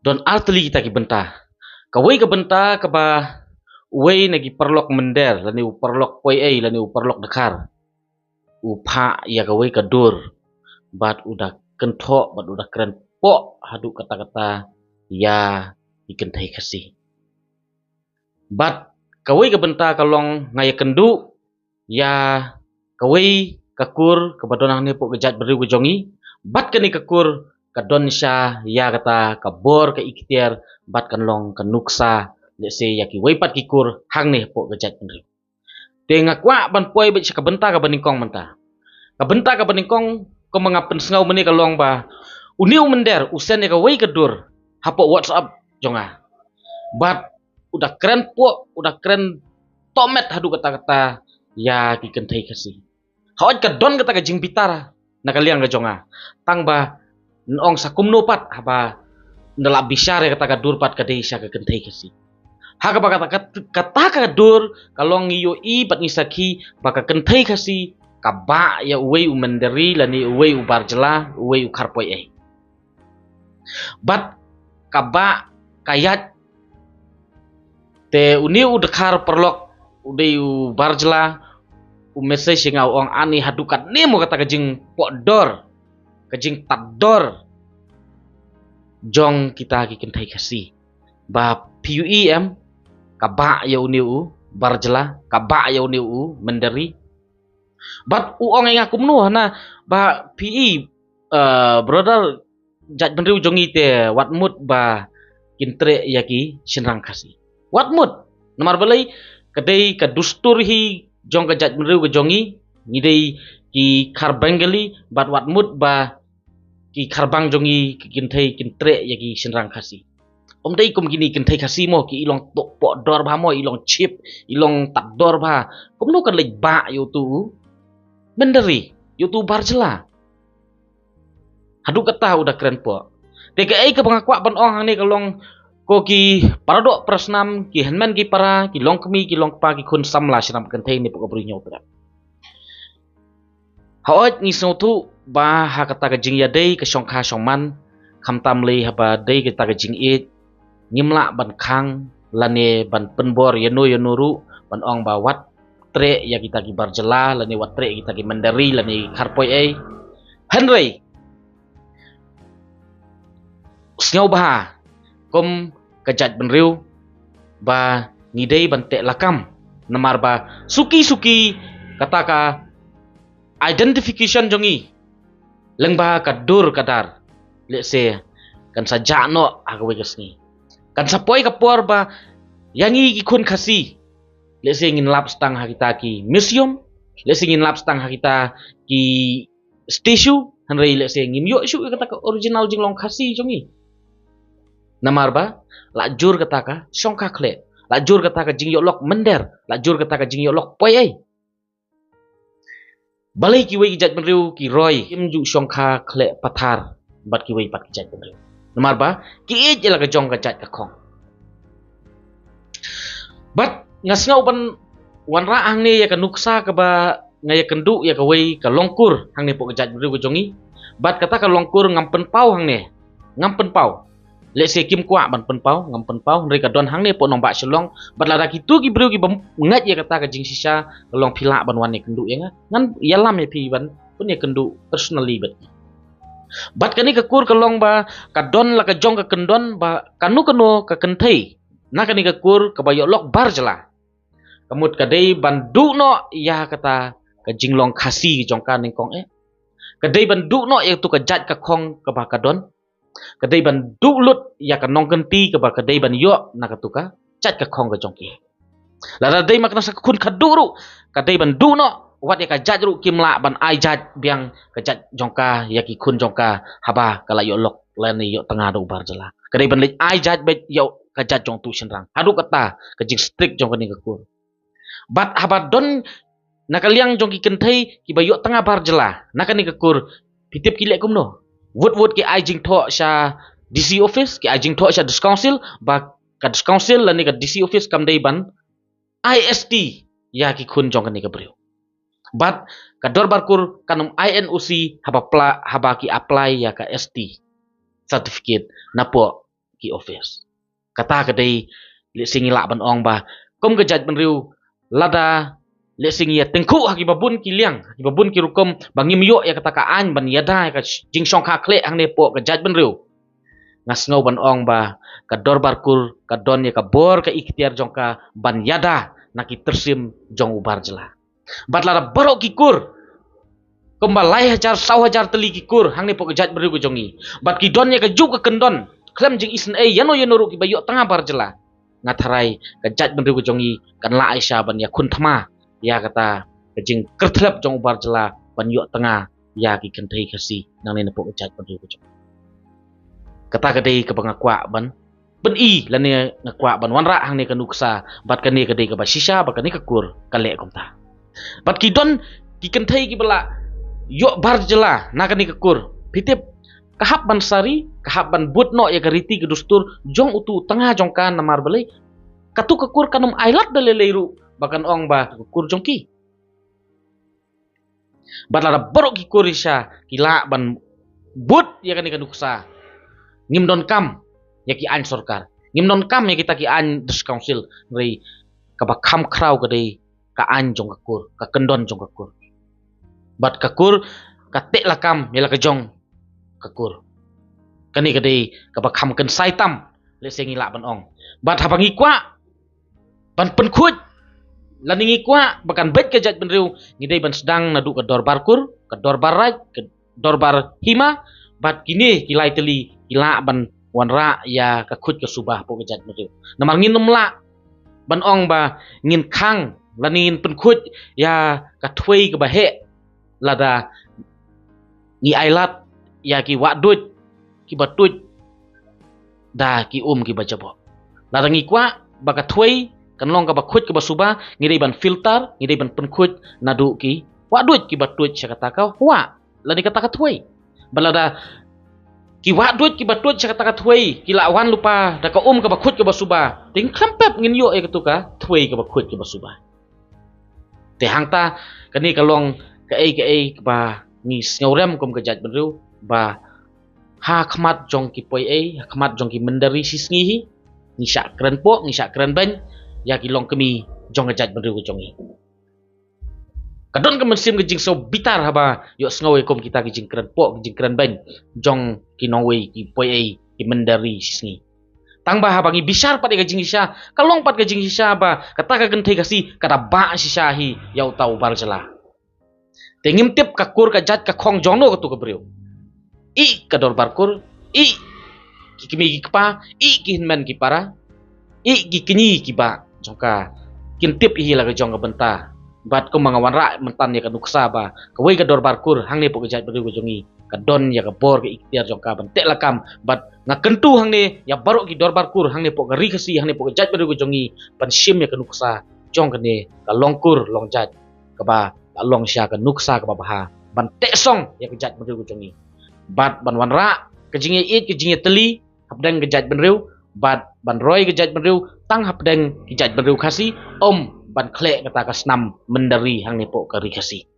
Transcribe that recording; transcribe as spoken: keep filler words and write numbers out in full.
Don artylli kita ki bynta. Kawei ka bynta kaba uwei na ki paralok mynder, lane u paralok poi ei, lane u paralok dkhar, u phah ïa kawei ka dur, bad u da kynthoh, bad u da kren poh haduh katta katta ïa ki kynthei Khasi. Bad kawei ka bynta ka long nga ïakynduh ïa kawei ka kur kaba don hangne poh ka jaitbynriew ka jong ngi. Bad kane ka kur ka don sha ïa kata ka bor ka iktiar, bad kan long ka nuksa, let's say, ïa kiwei pat ki kur hangne poh ka jaitbynriew. Te nga kwah ban poi beit sha ka bynta kaba nyngkong mynta. Ka bynta kaba nyngkong, kumba nga pynsngew mynne ka long ba une u mynder u send ïa kawei ka dur hapoh WhatsApp jong nga. Bad u da kren poh, u da kren tohmet haduh katta katta ïa ki kynthei Khasi. Hooid ka don kata ka jingbitar na ka liang ka jong nga. Tang ba nong sa kumno pat haba nda la bishar ïa kata ka dur pat ka dei sha ka kynthei Khasi. Ha kaba kata, kata, kata ka dur ka long ngi ïohi bad ngi sakhi ba ka kynthei Khasi ka bah ïa uwei u mynder lane uwei u bar jylla, uwei u khar poi ei. Bad ka bah ka ïaid. Te une u dkhar paralok, u dei u bar jylla, u message ïa nga u ong ani haduh katne mo kata ka jingpoh dor, ka jingtad dor jong kita ki kynthei Khasi. Ba phi ïohi em, ka bah ïa une u bar jylla, ka bah ïa une u mynder. Bad u ong ïa nga kumno hana ba phi i, eh, brother, jaitbynriew jong ngi te wat mut ba kin treh ïa ki shynrang Khasi. Wat mut. Namar balei? Ka dei ka dustur hi jong ka jaitbynriew ka jong ngi. Ngi dei ki khar Bengali, bad wat mut ba ki khar bang jong ngi ki kynthei kin treh ïa ki shynrang Khasi. Ym dei kum kine kynthei Khasi mo, ki i long toh poh dor bha mo, i long chip, i long tad dor bha. Kumno kan leit bah ïa utu u mynder, ïa utu u bar jylla? Haduh katta u da kren poh. Te kaei kaba nga kwah ban ong hangne ka long, ko ki paradoh parasnam, ki hynmen ki para, ki longkmie ki longkpa, ki khun samla shnam kynthei ne poh ka Bri Hynñiewtrep. Hooid ngi sngewthuh ba ha kata ka jingïadei ka shongkha shongman, khamtam lei haba dei kata ka jingïeit, ngim lah ban khang lane ban pynbor ïano ïano ruh ban ong ba wat treh ïa kita ki bar jylla lane wat treh ïa kita ki mynder lane khar poi ei. Hynrei sngewbha kum ka jaitbynriew ba ngi dei ban teh lakam, namar ba suki suki kata ka identification jong ngi lyngba ka dur ka dar, let's say, kan sa jah noh ha kawei ka sngi. Kan sa poi ka por ba ïa ngi ki khun Khasi, let's say, ngin lap stang ha kita ki museum, let's say, ngin lap stang ha kita ki statue, hynrei let's say ngim ïoh shuh ïa kata ka original jinglong Khasi jong ngi. Namar ba la jur kata ka shongkha khleh, la jur kata ka jingïohlok mynder, la jur kata ka jingïohlok poi ei. Balei kiwei ki jaitbynriew ki roi, kim ju shongkha khleh pathar bad kiwei pat ki jaitbynriew? Namar ba ki ïeit ïa la ka jong ka jait ka khong. Bad nga sngew ban wanrah hangne ïa ka nuksa kaba nga ïakynduh ïa kawei ka longkur hangne poh ka jaitbynriew ka jong ngi. Bad kata ka longkur ngam pynpaw hangne, ngam pynpaw. Let's say kim kwah ban pynpaw, ngam pynpaw, hynrei ka don hangne poh nongbah Shillong. Bad lada kitu ki briew kiba ngeit ïa kata ka jingshisha, ka long phi lah ban wan ïakynduh ïa nga, ngan ïalam ïa phi ban pynïakynduh personally bad ki. Bad kane ka kur ka long ba ka don la ka jong ka kyndon ba kano kano ka kynthei na kane ka kur kaba ïohlok bar jylla, ka mut ka dei ban duh noh ïa kata ka jinglong Khasi jong ka nyngkong eh. Ka dei ban duh noh ïa katu ka jait ka khong kaba ka don. Ka dei ban duh lut ïa ka nongkynti kaba ka dei ban ïoh na katu ka jait ka khong ka jong ki. Lada dei ma ka nongshakkhun khadduh ruh, ka dei ban duh noh, wat ïa ka jait ruh kim lah ban ai jait biang ka jait jong ka ïa ki khun jong ka haba ka la ïohlok lane ïoh tnga da u bar jylla. Ka dei ban leit ai jait beit ïa ka jait jong utu u shynrang. Haduh kata ka jingstrict jong kane ka kur. Bad haba don na ka liang jong ki kynthei kiba ïoh tnga bar jylla na kane ka kur, phi tip ki leh kumno? Wut wut ki ai jingthoh sha D C office, ki ai jingthoh sha District Council, ba ka District Council lane ka D C office kam dei ban ai S T ïa ki khun jong kane ka briew. Bad ka dorbar kur kan ym ai N O C haba pla-, haba ki apply ïa ka S T certificate napoh ki office. Kata ka dei, lehse ngi lah ban ong ba kum ka jaitbynriew, lada lehse ngi ïa tyngkhuh ha kiba bun ki liang, ha kiba bun ki rukom, ba ngim ïoh ïa kata ka aiñ ban ïada ïa ka jingshongkha khleh hangne hapoh ka jaitbynriew, nga sngew ban ong ba ka Dorbar Kur ka don ïa ka bor ka iktiar jong ka ban ïada na ki tyrsim jong u bar jylla. Bad lada baroh ki kur, kumba lai hajar, saw hajar tylli ki kur hangne hapoh ka jaitbynriew ka jong ngi, bad ki don ïa ka juk ka kyndon khlem jingisynei ïano ïano ruh kiba ïoh tnga bar jylla, nga tharai ka jaitbynriew ka jong ngi kan lah shisha ban ïakhun thma ïa kata ka jingkyrthlep jong u bar jylla ban ïoh tnga ïa ki kynthei Khasi nangne napoh ka jaitbynriew ka jong ngi. Kata ka dei kaba nga kwah ban pyni lane nga kwah ban wanrah hangne ka nuksa, bad kane ka dei kaba shisha ba kane ka kur ka leh kumta. Bad ki don ki kynthei kiba la ïoh bar jylla na kane ka kur, phi tip, ka hap ban sari, ka hap ban bud noh ïa ka riti ka dustur jong utu u tnga jong ka, namar balei, katu ka kur kan ym ailad da lei lei ruh ba kan ong ba ka kur jong ki. Bad lada baroh ki kur shisha ki lah ban bud ïa kane ka nuksa, ngim donkam ïa ki aiñ sorkar, ngim donkam ïa kita ki aiñ District Council, hynrei kaba kham khraw ka dei ka aiñ jong ka kur, ka kyndon jong ka kur. Bad ka kur ka teh lakam ïa la ka jong ka kur. Kane ka dei kaba kham kynsai tam, lehse ngi lah ban ong. Bad haba ngi kwah ban pynkhuid, lane ngi kwah ba kan beit ka jaitbynriew, ngi dei ban sdang naduh ka Dorbar Kur, ka Dorbar Raij, ka Dorbar Hima, bad kine ki lai tylli ki lah ban wanrah ïa ka khuid ka suba hapoh ka jaitbynriew. Namar ngin ym lah ban ong ba ngin khang lane ngin pynkhuid ïa ka thwei kaba heh lada ngi ailad ïa ki wahduid kiba tuid da ki um kiba jaboh. Lada ngi kwah ba ka thwei kan long kaba khuid kaba suba, ngi dei ban filter, ngi dei ban pynkhuid naduh ki wahduid kiba tuid sha kata ka wah, lane kata ka thwei. Bad lada ki wahduid kiba tuid sha kata ka thwei ki la wan lypa da ka um kaba khuid kaba suba, te khlem pep ngin ïoh ïa katu ka thwei kaba khuid kaba suba. Te hangta kane ka long kaei kaei kaba ngi sngewrem kum ka jaitbynriew, ba ha khmat jong ki poi ei, ha khmat jong ki mynder shisngi hi, ngi shah kren poh, ngi shah kren beiñ ïa ki longkmie jong ka jaitbynriew ka jong ngi. Ka don ka mynsiem ka jingsngewbitar haba ïohsngew ïa kum kita ki jingkren poh, ki jingkren beiñ jong ki nongwei, ki poi ei, ki mynder shisngi. Tang ba haba ngi bishar pat ïa ka jingshisha, ka long pat ka jingshisha ba kata ka kynthei Khasi ka da bah shisha hi ïa uta u bar jylla. Te ngim tip ka kur ka jait ka khong jong no katu ka briew. I ka Dorbar Kur, i ki kmie ki kpa, i ki hynmen ki para, i ki kñi ki bah jong ka, kin tip hi la ka jong ka bynta. Bad kumba nga wanrah mynta ïa ka nuksa ba kawei ka Dorbar Kur hangne hapoh ka jaitbynriew ka jong ngi ka don ïa ka bor ka iktiar jong ka ban teh lakam. Bad nga kyntu hangne ïa baroh ki Dorbar Kur hangne hapoh ka ri Khasi, hangne hapoh ka jaitbynriew ka jong ngi, ban shim ïa ka nuksa jong kane ka long kur long jait kaba ka long shisha ka nuksa kaba bha ban teh song ïa ka jaitbynriew ka jong ngi. Bad ban wanrah ka jingïaieit, ka jingïatylli hapdeng ka jaitbynriew, bad ban roi ka jaitbynriew tang hapdeng ka jaitbynriew Khasi, ym ban khleh kata ka snam mynder hangne hapoh ka ri Khasi.